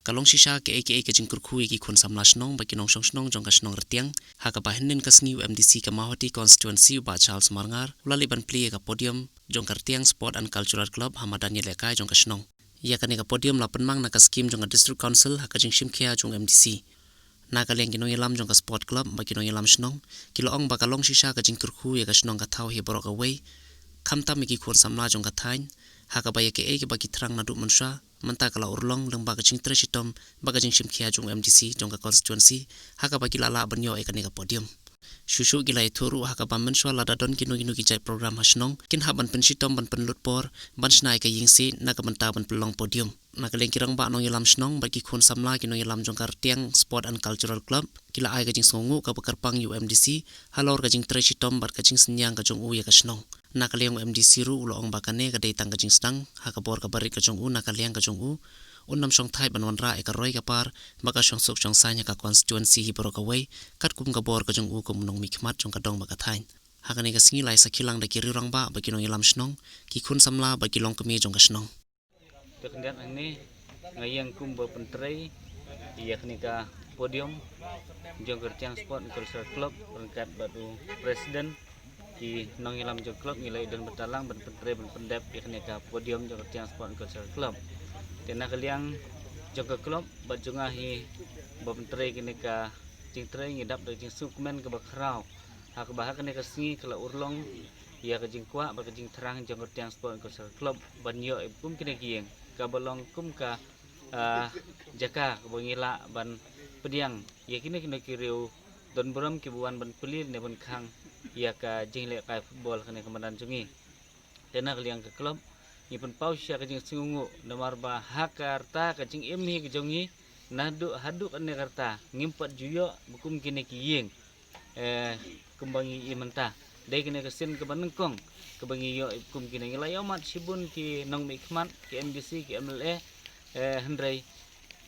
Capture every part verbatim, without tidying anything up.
Ka long shisha kaei kaei ka jingkyrkhu ïa ki khun samla shnong bad ki nongshong shnong jong ka shnong Rtiang, ha kaba hynnin ka sngi u M D C ka Mawhati constituency u Bah Charles Marngar u la leit ban plie ïa ka podium jong ka Rtiang Sport and Cultural Club ha madan ïalehkai jong ka shnong. Ïa kane ka podium la pynmang na ka skim jong ka District Council ha ka jingshim khia jong u M D C. Na ka liang ki nongïalam jong ka sport club bad ki nongïalam shnong ki la ong ba ka long shisha ka jingkyrkhu ïa ka shnong ka thaw hi baroh kawei, khamtam ïa ki khun samla jong ka thaiñ, ha kaba ïa kaei kaba ki thrang naduh mynshuwa mynta ka la urlong lyngba ka jingtrei shitom bad ka jingshim khia jong u M D C jong ka constituency, ha kaba ki la lah ban ïoh ïa kane ka podium. Shuh shuh ki la ïathuh ruh ha kaba mynshuwa lada don kino kino ki jait program ha shnong, kin hap ban pynshitom ban pynlut por ban shna ïa ka ïingsiej na ka bynta ban pynlong podium. Na ka liang ki rangbah nongïalam shnong bad ki khun samla ki nongïalam jong ka Rtiang Sport and Cultural Club ki la ai ka jingsngewnguh kaba kyrpang ïa u M D C halor ka jingtrei shitom bad ka jingsynñiang ka jong u ïa ka shnong. Na ka liang u M D C ruh u la ong ba kane ka dei tang ka jingsdang ha ka bor kaba rit ka jong u, na ka liang ka jong u un ym shongthait ban wanrah ïa ka roi ka par bad ka shongsuk shongsaiñ ha ka constituency hi baroh kawei, katkum ka bor ka jong u kum u nongmihkhmat jong ka dong bad ka thaiñ. Ha kane ka sngi la ïasakhi lang da ki riew rangbah bad ki nongïalam shnong, ki khun samla bad ki longkmie jong ka shnong. Te khyndiat hangne nga ïeng kum ba pyntrei ïa kane ka podium jong ka Rtiang Sport and Cultural Club ryngkat bad u president, ki nongïalam jong ka club, ngi la ïadon bynta lang ban pyntrei ban pyndep ïa kane ka podium jong ka Rtiang Sport and Cultural Club. Te na ka liang jong ka club bad jong nga hi ba pyntrei kane ka jingtrei, ngi dap da ka jingsngewkmen kaba khraw ha kaba ha kane ka sngi ka la urlong ïa ka jingkwah bad ka jingthrang jong ka Rtiang Sport and Cultural Club ban ïoh ïa kum kine ki ïing kaba long kum ka, ah, jaka kaba ngi lah ban pdiang ïa kine kine ki riew donburom kiba wan ban plie ne ban khang ïa ka jinglehkai football kane ka madan jong ngi. Te na ka liang ka club ngi pynpaw shisha ka jingsngewnguh namar ba ha ka rta ka jingim hi ka jong ngi naduh haduh kane ka rta ngim pat ju ïoh ba kum kine ki ïing, eh, kumba ngi ïohi mynta. Dei kane ka sien kaba nyngkong kaba ngi ïoh kum kine. Ngi la ïohmat shibun ki nongmihkhmat, ki M D C, ki M L A, eh, hynrei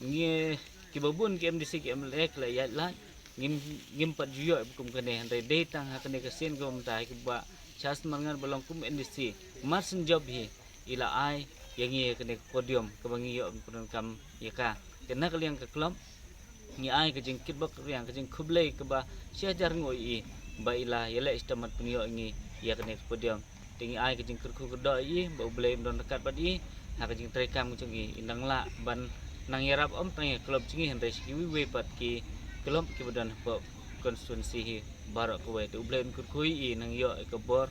ngi, kiba bun ki M D C, ki M L A ki la ïaid lait, ngim, ngim pat ju ïoh kum kane. Hynrei dei tang ha kane ka sien kaba mynta hi kaba Charles Marngar ba long kum M D C, mar shen jop hi i la ai ïa ngi ïa kane ka podium kaba ngi ïoh ban pyndonkam ïa ka. Te na ka liang ka club ngi ai ka jingkitbok riang, ka jingkhublei kaba shi hajar nguh ïa i ba i la ïaleh shitom ban pynïoh ïa ngi ïa kane ka podium. Te ngi ai ka jingkyrkhu kyrdoh ïa i ba U Blei un don ryngkat bad i ha ka jingtrei kam jong i, i nang lah ban nang ïarap ym tang ïa ka club jong ngi hynrei sha kiwei wei pat ki club kiba don hapoh constituency hi baroh kawei. Te U Blei un kyrkhu ïa i, i nang ïoh ïa ka bor,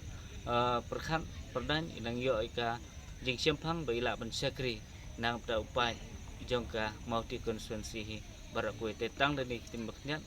ah, pyrkhat pyrdaiñ, i nang ïoh ïa ka jingshemphang ba i lah ban shakri na ka bynta u paid jong ka Mawhati constituency hi baroh kawei. Te tang da kine ki ktien ba khyndiat